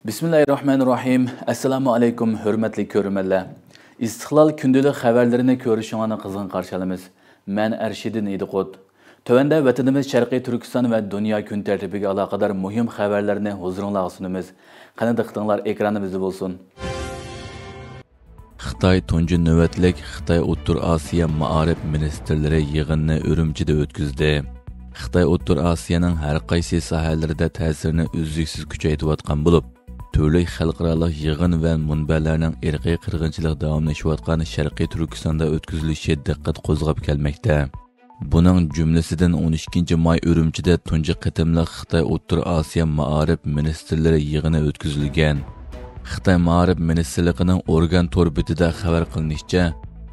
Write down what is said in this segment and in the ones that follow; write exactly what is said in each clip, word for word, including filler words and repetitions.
بىسمىللاھىررەھمانىررەھىم. ئەسسالامۇ ئەلەيكۇم، ھۆرمەتلىك كۆرۈرمەنلەر. ئىستىقلال كۈندىلىك خەۋەرلىرىنى كۆرۈشۈڭلارنى قىزغىن قارشى ئالىمىز. مەن ئەرشىدىن ئىدىقۇت. تۆۋەندە ۋەتىنىمىز شەرقىي تۈركىستان ۋە دۇنيا كۈن تەرتىپىگە ئالاقىدار مۇھىم خەۋەرلەرنى ھۇزۇرۇڭلارغا سۇنىمىز. قېنى دىققىتىڭلار ئېكرانىمىزدا بولسۇن. خىتاي تۇنجى نۆۋەتلىك خىتاي ئوتتۇرا ئاسىيا مائارىپ مىنىستىرلىرى يىغىنىنى ئۈرۈمچىدە ئۆتكۈزدى. خىتاي ئوتتۇرا ئاسىيانىڭ ھەر قايسى ساھەلىرىدە تەسىرىنى ئۈزلۈكسىز كۈچەيتىۋاتقان بولۇپ، تۈرلۈك خەلقئارالىق يىغىن ۋە مۇنبەرلەرنىڭ ئىرقىي قىرغىنچىلىق داۋاملىشىۋاتقان شەرقىي تۈركىستاندا ئۆتكۈزۈلۈشى دىققەت قوزغاپ كەلمەكتە. بۇنىڭ جۈملىسىدىن ئون ئىككىنچى ماي ئۈرۈمچىدە تۇنجى قېتىملىق خىتاي ئوتتۇرا ئاسىيا مائارىپ مىنىستىرلىرى يىغىنى ئۆتكۈزۈلگەن. خىتاي مائارىپ مىنىستىرلىقىنىڭ ئورگان تور بېتىدە خەۋەر قىلىنىشىچە،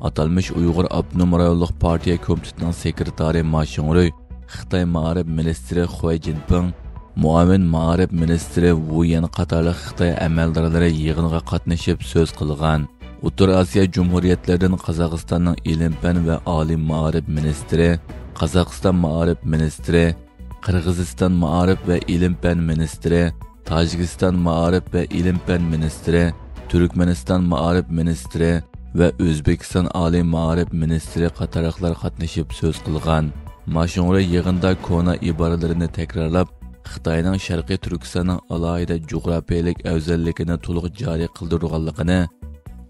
ئاتالمىش ئۇيغۇر ئاپتونوم رايونلۇق پارتىيە كومىتېتىنىڭ سېكرېتارى ما شىڭرۇي خىتاي مائارىپ مىنىستىرى خۇەي جىنپىڭ، مۇئاۋىن مائارىپ مىنىستىرى ۋۇ يەن قاتارلىق خىتاي ئەمەلدارلىرى يىغىنغا قاتنىشىپ سۆز قىلغان. ئوتتۇرا ئاسىيا جۇمھۇرىيەتلىرىدىن قازاقىستاننىڭ ئىلىم-پەن ۋە ئالىي مائارىپ مىنىستىرى، قازاقىستان مائارىپ مىنىستىرى، قىرغىزىستان مائارىپ ۋە ئىلىم-پەن مىنىستىرى، تاجىكىستان مائارىپ ۋە ئىلىم-پەن مىنىستىرى، تۈركمەنىستان مائارىپ مىنىستىرى ۋە ئۆزبېكىستان ئالىي مائارىپ مىنىستىرى قاتارلىقلار قاتنىشىپ سۆز قىلغان. ما شىڭرۇي يىغىندا كونا ئىبارىلىرىنى تەكرارلاپ، خىتاينىڭ شەرقىي تۈركىستاننىڭ ئالاھىدە جۇغراپىيەلىك ئەۋزەللىكىنى تولۇق جارى قىلدۇرغانلىقىنى،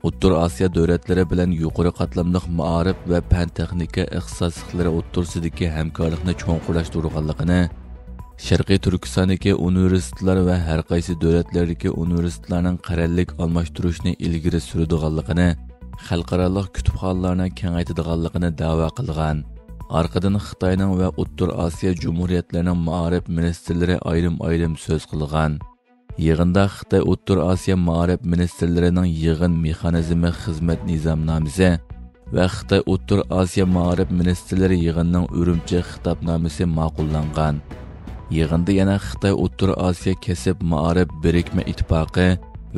ئوتتۇرا ئاسىيا دۆلەتلىرى بىلەن يۇقىرى قاتلاملىق مائارىپ ۋە پەن-تېخنىكا ئىختىساسلىقلىرى ئوتتۇرىسىدىكى ھەمكارلىقنى چوڭقۇرلاشتۇرغانلىقىنى، شەرقىي تۈركىستاندىكى ئۇنىۋېرسىتېتلار ۋە ھەر قايسى دۆلەتلەردىكى ئۇنىۋېرسىتېتلارنىڭ قەرەللىك ئالماشتۇرۇشنى ئىلگىرى سۈرىدىغانلىقىنى، خەلقئارالىق كۇتۇپخانىلارنى كېڭەيتىدىغانلىقىنى دەۋا قىلغان. ئارقىدىن خىتاينىڭ ۋە ئوتتۇرا ئاسىيا جۇمھۇرىيەتلىرىنىڭ مائارىپ مىنىستىرلىرى ئايرىم-ئايرىم سۆز قىلغان. يىغىندا خىتاي ئوتتۇرا ئاسىيا مائارىپ مىنىستىرلىرىنىڭ يىغىن مېخانىزمى خىزمەت نىزامنامىسى ۋە خىتاي ئوتتۇرا ئاسىيا مائارىپ مىنىستىرلىرى يىغىنىنىڭ ئۈرۈمچى خىتابنامىسى ماقۇللانغان. يىغىندا يەنە خىتاي ئوتتۇرا ئاسىيا كەسىپ مائارىپ بىرىكمە ئىتتىپاقى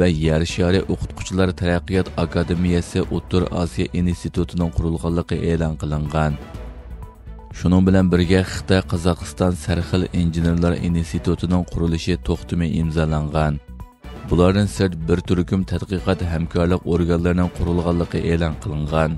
ۋە يەر شارى ئوقۇتقۇچىلار تەرەققىيات ئاكادېمىيەسى ئوتتۇرا ئاسىيا ئىنستىتۇتىنىڭ قۇرۇلغانلىقى ئېلان قىلىنغان. شۇنىڭ بىلەن بىرگە، خىتاي قازاقىستان سەرخىل ئىنژېنېرلار ئىنستىتۇتىنىڭ قۇرۇلۇشى توختىمى ئىمزالانغان. بۇلاردىن سىرت، بىر تۈركۈم تەتقىقات ھەمكارلىق ئورگانلىرىنىڭ قۇرۇلغانلىقى ئېلان قىلىنغان.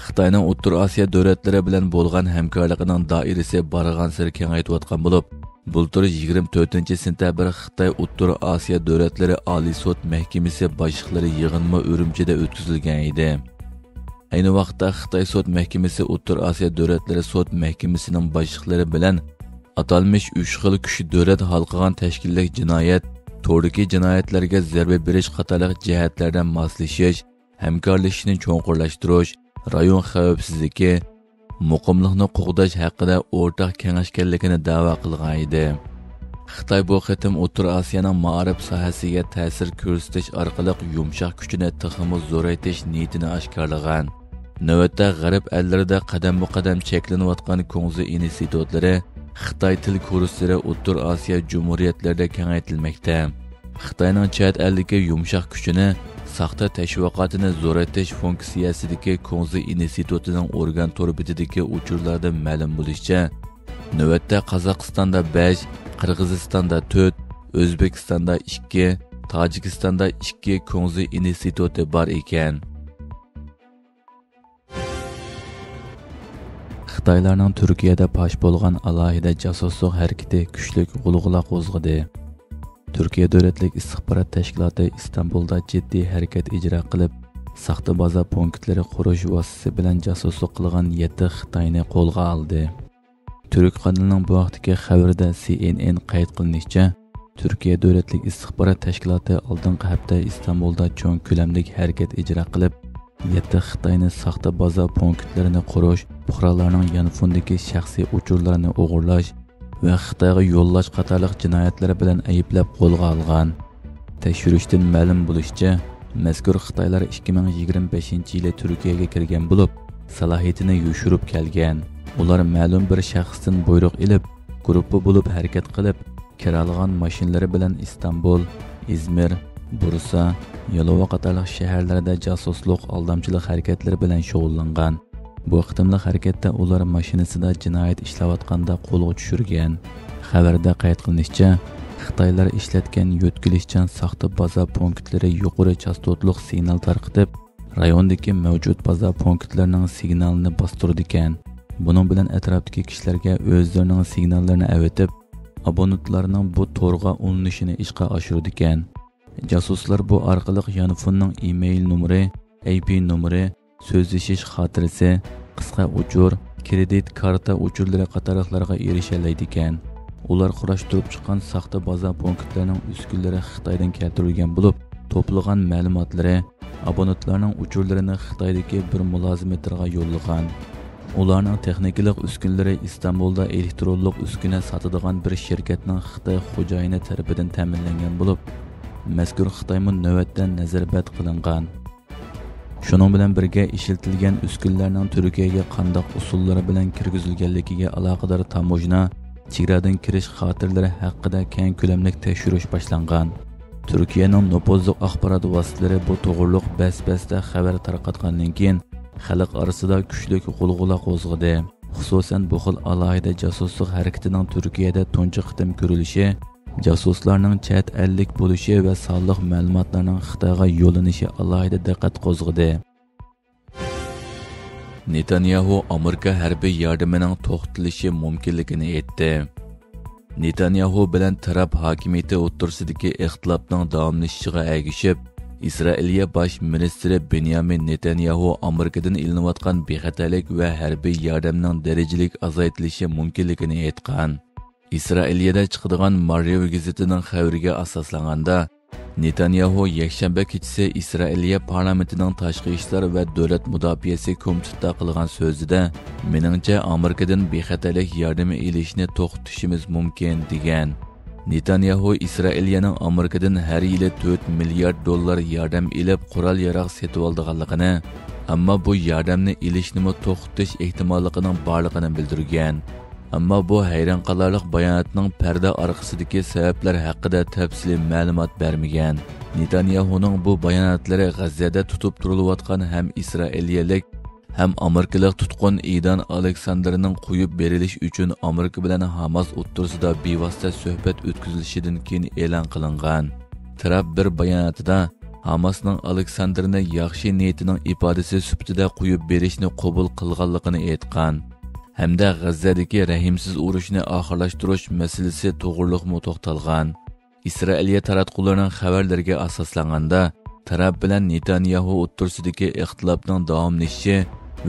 خىتاينىڭ ئوتتۇرا ئاسىيا دۆلەتلىرى بىلەن بولغان ھەمكارلىقىنىڭ دائىرىسى بارغانسېرى كېڭەيتىۋاتقان بولۇپ، بۇلتۇر يىگىرمە تۆتىنچى سېنتەبىر خىتاي ئوتتۇرا ئاسىيا دۆلەتلىرى ئالىي سوت مەھكىمىسى باشلىقلىرى يىغىنىمۇ ئۈرۈمچىدە ئۆتكۈزۈلگەن ئىدى. ئەينى ۋاقىتتا خىتاي سوت مەھكىمىسى ئوتتۇرا ئاسىيا دۆلەتلىرى سوت مەھكىمىسىنىڭ باشلىقلىرى بىلەن ئاتالمىش ئۈچ خىل كۈچ دۆلەت ھالقىغان تەشكىللىك جىنايەت، توردىكى جىنايەتلەرگە زەربە بېرىش قاتارلىق جەھەتلەردە ماسلىشىش، ھەمكارلىشىشنى چوڭقۇرلاشتۇرۇش، رايون خەۋپسىزلىكى، مۇقىملىقنى قوغداش ھەققىدە ئورتاق كېڭەشكەنلىكىنى دەۋا قىلغان ئىدى. خىتاي بۇ قېتىم ئوتتۇرا ئاسىيانىڭ مائارىپ ساھەسىگە تەسىر كۆرسىتىش ئارقىلىق يۇمشاق كۈچىنى تېخىمۇ زورايتىش نىيىتىنى ئاشكارىلىغان. نۆۋەتتە غەرب ئەللىرىدە قەدەممۇ قەدەم چەكلىنىۋاتقان كۇڭزى ئىنستىتۇتلىرى، خىتاي تىل كۇرسلىرى ئوتتۇرا ئاسىيا جۇمھۇرىيەتلىرىدە كېڭەيتىلمەكتە. خىتاينىڭ چەت ئەلدىكى يۇمشاق كۈچىنى، ساختا تەشۋىقاتىنى زورايتىش فۇنكسىيەسىدىكى كۇڭزى ئىنستىتۇتىنىڭ ئورگان تور بېتىدىكى ئۇچۇرلاردىن مەلۇم بولۇشىچە، نۆۋەتتە قازاقىستاندا بەش، قىرغىزىستاندا تۆت، ئۆزبېكىستاندا ئىككى، تاجىكىستاندا ئىككى كۇڭزى ئىنستىتۇتى بار ئىكەن. خىتايلارنىڭ تۈركىيەدە پاش بولغان ئالاھىدە جاسۇسلۇق ھەرىكىتى كۈچلۈك غۇلغۇلا قوزغىدى. تۈركىيە دۆلەتلىك ئىستىخبارات تەشكىلاتى ئىستانبۇلدا جىددىي ھەرىكەت ئىجرا قىلىپ، ساختا بازار پونكىتلىرى قۇرۇش ۋاسىتىسى بىلەن جاسۇسلۇق قىلغان يەتتە خىتاينى قولغا ئالدى. تۈرك قانىلىنىڭ بۇ ھەقتىكى خەۋىرىدە سى ئېن ئېن قەيت قىلىنىشىچە، تۈركىيە دۆلەتلىك ئىستىخبارات تەشكىلاتى ئالدىنقى ھەپتە ئىستانبۇلدا چوڭ كۆلەملىك ھەرىكەت ئىجرا قىلىپ، يەتتە خىتاينى ساختا بازار پونكىتلىرىنى قۇرۇش، پۇقرالارنىڭ يانفوندىكى شەخسىي ئۇچۇرلىرىنى ئوغرىلاش ۋە خىتايغا يوللاش قاتارلىق جىنايەتلەر بىلەن ئەيىبلەپ قولغا ئالغان. تەكشۈرۈشتىن مەلۇم بولۇشىچە، مەزكۇر خىتايلار ئىككى مىڭ يىگىرمە بەشىنچى يىلى تۈركىيەگە كىرگەن بولۇپ، سالاھىيىتىنى يوشۇرۇپ كەلگەن. ئۇلار مەلۇم بىر شەخستىن بۇيرۇق ئېلىپ، گۇرۇپپا بولۇپ ھەرىكەت قىلىپ، كىرالىغان ماشىنىلىرى بىلەن ئىستانبۇل، ئىزمىر، بۇرسا، يالوۋا قاتارلىق شەھەرلەردە جاسۇسلۇق، ئالدامچىلىق ھەرىكەتلىرى بىلەن شۇغۇللانغان. بۇ قېتىملىق ھەرىكەتتە ئۇلار ماشىنىسىدا جىنايەت ئىشلەۋاتقاندا قولغا چۈشۈرگەن. خەۋەردە قەيت قىلىنىشىچە، خىتايلار ئىشلەتكەن يۆتكىلىشچان ساختا بازار پونكىتلىرى يۇقىرى چاستوتىلىق سىگنال تارقىتىپ، رايوندىكى مەۋجۇت بازار پونكىتلىرىنىڭ سىگنالىنى باستۇرىدىكەن. بۇنىڭ بىلەن ئەتراپتىكى كىشىلەرگە ئۆزلىرىنىڭ سىگناللىرىنى ئەۋېتىپ، ئابونېنتلارنىڭ بۇ تورغا ئۇلىنىشىنى ئىشقا ئاشۇرىدىكەن. جاسۇسلار بۇ ئارقىلىق يانفوننىڭ ئىمېيل نومۇرى، ئاي پى نومۇرى، سۆزلىشىش خاتىرىسى، قىسقا ئۇچۇر، كرېدىت كارتا ئۇچۇرلىرى قاتارلىقلارغا ئېرىشەلەيدىكەن. ئۇلار قۇراشتۇرۇپ چىققان ساختا بازار پونكىتلىرىنىڭ ئۈسكۈنىلىرى خىتايدىن كەلتۈرۈلگەن بولۇپ، توپلىغان مەلۇماتلىرى، ئابونېنتلارنىڭ ئۇچۇرلىرىنى خىتايدىكى بىر مۇلازىمېتىرغا يوللىغان. ئۇلارنىڭ تېخنىكىلىق ئۈسكۈنىلىرى ئىستانبۇلدا ئېلېكترونلۇق ئۈسكۈنە ساتىدىغان بىر شىركەتنىڭ خىتاي خوجايىنى تەرىپىدىن تەمىنلەنگەن بولۇپ، مەزكۇر خىتايمۇ نۆۋەتتە نەزەربەند قىلىنغان. شۇنىڭ بىلەن بىرگە، ئىشلىتىلگەن ئۈسكۈنىلەرنىڭ تۈركىيەگە قانداق ئۇسۇللار بىلەن كىرگۈزۈلگەنلىكىگە ئالاقىدار تاموژنا، چېگرادىن كىرىش خاتىرىلىرى ھەققىدە كەڭ كۆلەملىك تەكشۈرۈش باشلانغان. تۈركىيەنىڭ نوپۇزلۇق ئاخبارات ۋاسىتىلىرى بۇ توغرۇلۇق بەس-بەستە خەۋەر تارقاتقاندىن كېيىن، خەلق ئارىسىدا كۈچلۈك غۇلغۇلا قوزغىدى. خۇسۇسەن، بۇ خىل ئالاھىدە جاسۇسلۇق ھەرىكىتىنىڭ تۈركىيەدە تۇنجى قېتىم كۆرۈلۈشى، جاسۇسلارنىڭ چەت ئەللىك بولۇشى ۋە سانلىق مەلۇماتلارنىڭ خىتايغا يوللىنىشى ئالاھىدە دىققەت قوزغىدى. نېتانياھۇ ئامېرىكا ھەربىي ياردىمىنىڭ توختىتىلىشى مۇمكىنلىكىنى ئېيتتى. نېتانياھۇ بىلەن ترامپ ھاكىمىيىتى ئوتتۇرىسىدىكى ئىختىلاپنىڭ داۋاملىشىشىغا ئەگىشىپ، ئىسرائىلىيە باش مىنىستىرى بېنيامىن نېتانياھۇ ئامېرىكىدىن ئېلىنىۋاتقان بىخەتەرلىك ۋە ھەربىي ياردەمنىڭ دەرىجىلىك ئازايتىلىشى مۇمكىنلىكىنى ئېيتقان. ئىسرائىلىيەدە چىقىدىغان ماررىۋ گېزىتىنىڭ خەۋىرىگە ئاساسلانغاندا، نېتانياھۇ يەكشەنبە كېچىسى ئىسرائىلىيە پارلامېنتىنىڭ تاشقى ئىشلار ۋە دۆلەت مۇداپىئەسى كومىتېتىدا قىلغان سۆزىدە، مېنىڭچە، ئامېرىكىدىن بىخەتەرلىك ياردىمى ئېلىشنى توختىتىشىمىز مۇمكىن، دېگەن. نېتانياھۇ ئىسرائىلىيەنىڭ ئامېرىكىدىن ھەر يىلى تۆت مىليارد دوللار ياردەم ئېلىپ، قورال-ياراغ سېتىۋالىدىغانلىقىنى، ئەمما بۇ ياردەمنى ئېلىشنىمۇ توختىتىش ئېھتىماللىقىنىڭ بارلىقىنى بىلدۈرگەن. ئەمما بۇ ھەيران قالارلىق باياناتنىڭ پەردە ئارقىسىدىكى سەۋەبلەر ھەققىدە تەپسىلىي مەلۇمات بەرمىگەن. نېتانياھۇنىڭ بۇ باياناتلىرى غەززەدە تۇتۇپ تۇرۇلۇۋاتقان ھەم ئىسرائىلىيەلىك، ھەم ئامېرىكىلىق تۇتقۇن ئىدان ئالېكساندىرنىڭ قويۇپ بېرىلىشى ئۈچۈن ئامېرىكا بىلەن ھاماس ئوتتۇرىسىدا بىۋاسىتە سۆھبەت ئۆتكۈزۈلۈشىدىن كېيىن ئېلان قىلىنغان. ترامپ بىر باياناتىدا ھاماسنىڭ ئالېكساندىرنى ياخشى نىيىتىنىڭ ئىپادىسى سۈپىتىدە قويۇپ بېرىشنى قوبۇل قىلغانلىقىنى ئېيتقان. ھەمدە غەززەدىكى رەھىمسىز ئۇرۇشنى ئاخىرلاشتۇرۇش مەسىلىسى توغرۇلۇقمۇ توختالغان. ئىسرائىلىيە تاراتقۇلىرىنىڭ خەۋەرلىرىگە ئاساسلانغاندا، ترامپ بىلەن نېتانياھۇ ئوتتۇرىسىدىكى ئىختىلاپنىڭ داۋاملىشىشى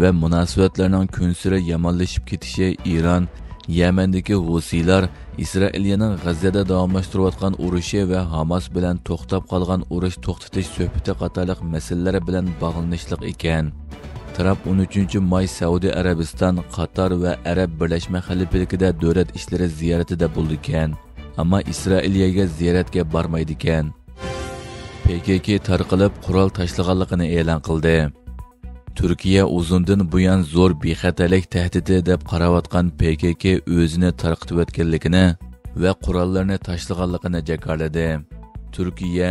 ۋە مۇناسىۋەتلەرنىڭ كۈنسېرى يامانلىشىپ كېتىشى ئىران، يەمەندىكى ھۇسىيلار، ئىسرائىلىيەنىڭ غەززەدە داۋاملاشتۇرۇۋاتقان ئۇرۇشى ۋە ھاماس بىلەن توختاپ قالغان ئۇرۇش توختىتىش سۆھبىتى قاتارلىق مەسىلىلەر بىلەن باغلىنىشلىق ئىكەن. ترامپ ئون ئۈچىنچى ماي سەئۇدى ئەرەبىستان، قاتار ۋە ئەرەب بىرلەشمە خەلىپىلىكىدە دۆلەت ئىشلىرى زىيارىتىدە بولىدىكەن، ئەمما ئىسرائىلىيەگە زىيارەتكە بارمايدىكەن. پې كې كې تارقىلىپ قورال تاشلىغانلىقىنى ئېلان قىلدى. تۈركىيە ئۇزۇندىن بۇيان زور بىخەتەرلىك تەھدىتى دەپ قاراۋاتقان پې كې كې ئۆزىنى تارقىتىۋەتكەنلىكىنى ۋە قوراللىرىنى تاشلىغانلىقىنى جاكارلىدى. تۈركىيە،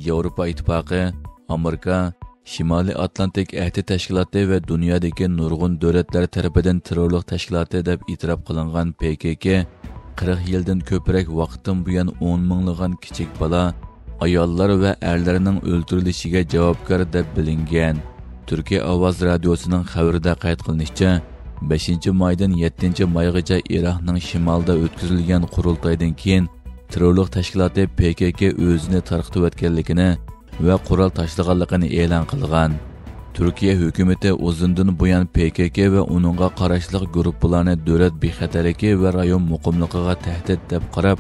ياۋروپا ئىتتىپاقى، ئامېرىكا، شىمالىي ئاتلانتىك ئەھدى تەشكىلاتى ۋە دۇنيادىكى نۇرغۇن دۆلەتلەر تەرىپىدىن تېررورلۇق تەشكىلاتى دەپ ئېتىراپ قىلىنغان پې كې كې قىرىق يىلدىن كۆپرەك ۋاقىتتىن بۇيان ئون مىڭلىغان كىچىك بالا، ئاياللار ۋە ئەرلەرنىڭ ئۆلتۈرۈلۈشىگە جاۋابكار دەپ بىلىنگەن. تۈركىي ئاۋاز رادىيوسىنىڭ خەۋىرىدە قەيت قىلىنىشىچە، بەشىنچى مايدىن يەتتىنچى مايغىچە ئىراقنىڭ شىمالىدا ئۆتكۈزۈلگەن قۇرۇلتايدىن كېيىن، تېررورلۇق تەشكىلاتى پې كې كې ئۆزىنى تارقىتىۋەتكەنلىكىنى ۋە قورال تاشلىغانلىقىنى ئېلان قىلغان. تۈركىيە ھۆكۈمىتى ئۇزۇندىن بۇيان پې كې كې ۋە ئۇنىڭغا قاراشلىق گۇرۇپپىلارنى دۆلەت بىخەتەرلىكى ۋە رايون مۇقىملىقىغا تەھدىت دەپ قاراپ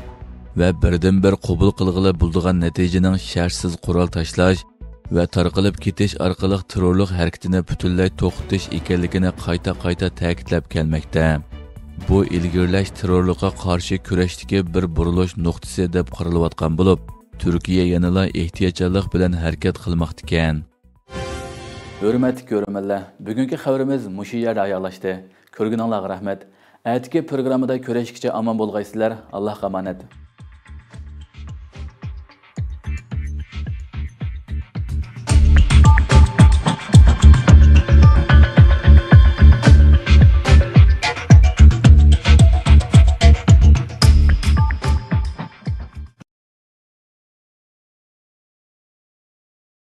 ۋە بىردىنبىر قوبۇل قىلغىلى بولىدىغان نەتىجىنىڭ شەرتسىز قورال تاشلاش ۋە تارقىلىپ كېتىش ئارقىلىق تېررورلۇق ھەرىكىتىنى پۈتۈنلەي توختىتىش ئىكەنلىكىنى قايتا-قايتا تەكىتلەپ كەلمەكتە. بۇ ئىلگىرىلەش تېررورلۇققا قارشى كۈرەشتىكى بىر بۇرۇلۇش نۇقتىسى دەپ قارىلىۋاتقان بولۇپ، تۈركىيە يەنىلا ئېھتىياتچانلىق بىلەن ھەرىكەت قىلماقتىكەن. ھۆرمەتلىك كۆرۈرمەنلەر، بۈگۈنكى خەۋىرىمىز مۇشۇ يەردە ئاياغلاشتى. كۆرگىنىڭلارغا رەھمەت. ئەتىكى پروگراممىدا كۆرۈشكىچە ئامان بولغايسىلەر. ئاللاھقا ئامانەت.